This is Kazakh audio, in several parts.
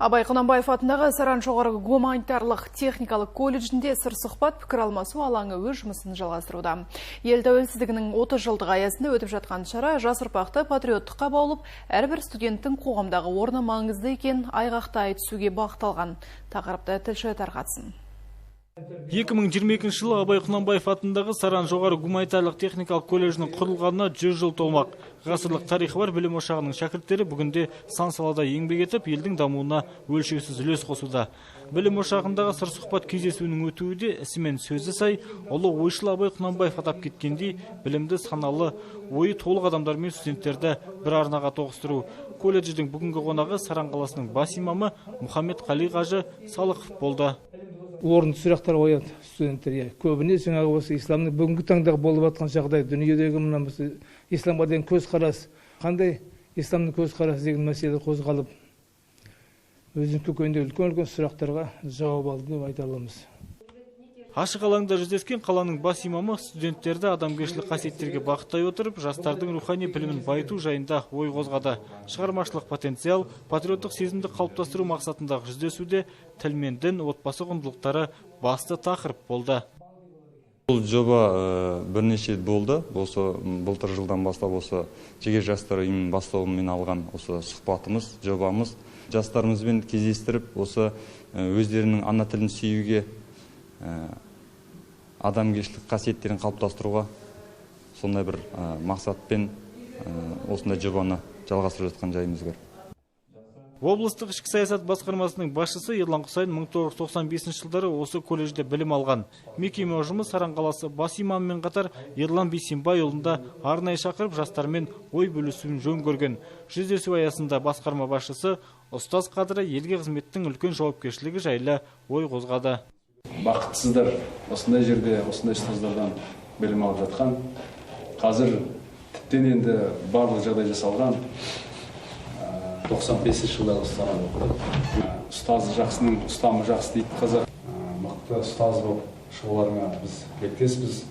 Абай Құнанбаев атындағы Саран жоғарғы гуманитарлық техникалық колледжінде сыр сұхбат, пікір алмасу алаңы өз жұмысын жалғастыруда. Ел тәуелсіздігінің 30 жылдығы аясында өтіп жатқан шара жас ұрпақты патриоттыққа баулып, әрбір студенттің қоғамдағы орны маңызды екенін айғақтай түсуге бағытталған. Тақырыпты тілші тарқатсын. 2022 жылы Абай Құнанбаев атындағы Саран жоғары гуманитарлық техникалық колледжінің құрылғанына 100 жыл толмақ. Ғасырлық тарихы бар білім ошағының шәкірттері бүгінде сан салада еңбек етіп, елдің дамуына өлшеусіз үлес қосуда. Білім ошағындағы сыр сұхбат кездесуінің өтуі де ісімен сөзі сай, ұлы ойшыл Абай Құнанбаев атап кеткендей, білімді, саналы, ойы толық адамдар мен студенттерді бір арнаға тоғыстыру. Колледждің бүгінгі қонағы Саран қаласының бас имамы Мұхаммед Қали қажы Салықов болды. Орынды сұрақтар қояды студенттер. Көбіне жаңағы осы исламның бүгінгі таңдағы болып жатқан жағдай, дүниедегі мына исламға деген көзқарас, қандай исламның көзқарасы деген мәселе қозғалып, өзінің көкейінде үлкен-үлкен сұрақтарға жауап алды деп айта аламыз. Ашық алаңда жүздескен қаланың бас имамы студенттерді адамгершілік қасиеттерге бағыттай отырып, жастардың рухани білімін байыту жайында ой қозғады. Шығармашылық потенциал, патриоттық сезімді қалыптастыру мақсатындағы жүздесуде тіл мен дін, отбасы құндылықтары басты тақырып болды. Бұл жоба бірнеше рет болды. Осы былтыр жылдан бастап осы жеке жастар ұйымының бастауымен алған осы сұхбатымыз, жобамыз жастарымызбен кездестіріп, осы өздерінің ана тілін сүюге, адамгершілік қасиеттерін қалыптастыруға сондай бір мақсатпен осындай жобаны жалғастырып жатқан жайымыз бар. Облыстық ішкі саясат басқармасының басшысы Ерлан Құсайын 1995 жылдары осы колледжде білім алған. Мекеме ұжымы Саран қаласы бас имамымен қатар Ерлан Бейсенбайұлын арнайы шақырып, жастармен ой бөлісуін жөн көрген. Жүздесу аясында басқарма басшысы ұстаз қадірі, елге қызметтің үлкен жауапкершілігі жайлы ой қозғады. Бақытсыздар осындай жерде, осындай ұстаздардан білім алып жатқан. Қазір тіптен енді барлық жағдай жасалған. 95 жылдағы ұстаздар оқыды. Ұстазы жақсының ұстамы жақсы дейді қазақ. Мықты ұстаз болып шығуларыңа біз тілектеспіз.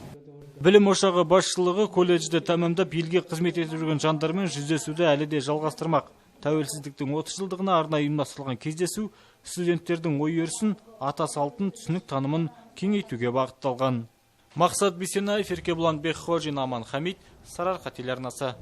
Білім ошағы басшылығы колледжді тәмамдап елге қызмет етіп жүрген жандармен жүздесуді әлі де жалғастырмақ. Тәуелсіздіктің 30 жылдығына арнайы ұйымдастырылған кездесу студенттердің ой өрісін, ата салтын, түсінік танымын кеңейтуге бағытталған. Мақсат Бейсенаев, Еркебұлан Бекхожин, Аман Хамит, Сарыарқа телеарнасы.